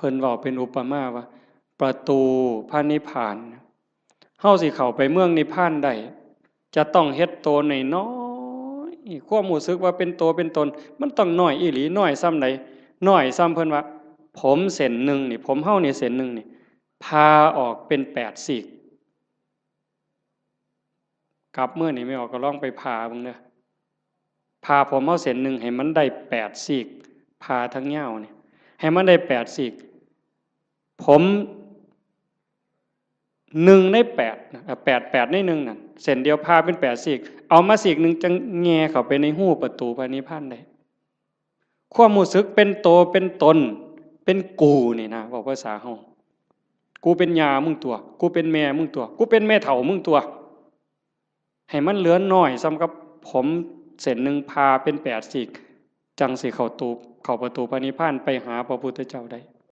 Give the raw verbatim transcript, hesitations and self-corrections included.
พิ่นเว้าเป็นอุปมาว่า ประตูพระนิพพาน เฮาสิเข้าไปเมืองนิพพานได้ จะต้องเฮ็ดโตน้อยๆ ความรู้สึกว่าเป็นโตเป็นตน มันต้องน้อยอีหลี น้อยส่ำใด น้อยส่ำเพิ่นว่า ผมเส้นหนึ่งนี่ ผมเฮานี่เส้นหนึ่งนี่ ผ่าออกเป็นแปดซีก กลับมื้อนี่แม่ออกก็ลองไปผ่าเบิ่งเด้อ ผ่าผมเฮาเส้นหนึ่งให้มันได้แปดซีก ผ่าทั้งยาวนี่ ให้มันได้แปดซีก ผมหนึ่งในแปดนะ แปด แปดในหนึ่งนั่น เส้นเดียวผ่าเป็นแปดซีก เอามาซีกหนึ่งจั่งแหย่เข้าไปในฮูประตูพระนิพพานได้ ความรู้สึกเป็นโตเป็นตน เป็นกูนี่นะ เว้าภาษาเฮา กูเป็นย่ามึงตั๊ว กูเป็นแม่มึงตั๊ว กูเป็นแม่เฒ่ามึงตั๊ว ให้มันเหลือน้อยส่ำกับผมเส้นหนึ่งผ่าเป็นแปดซีก จั่งสิเข้าตู เข้าประตูพระนิพพานไปหาพระพุทธเจ้าได้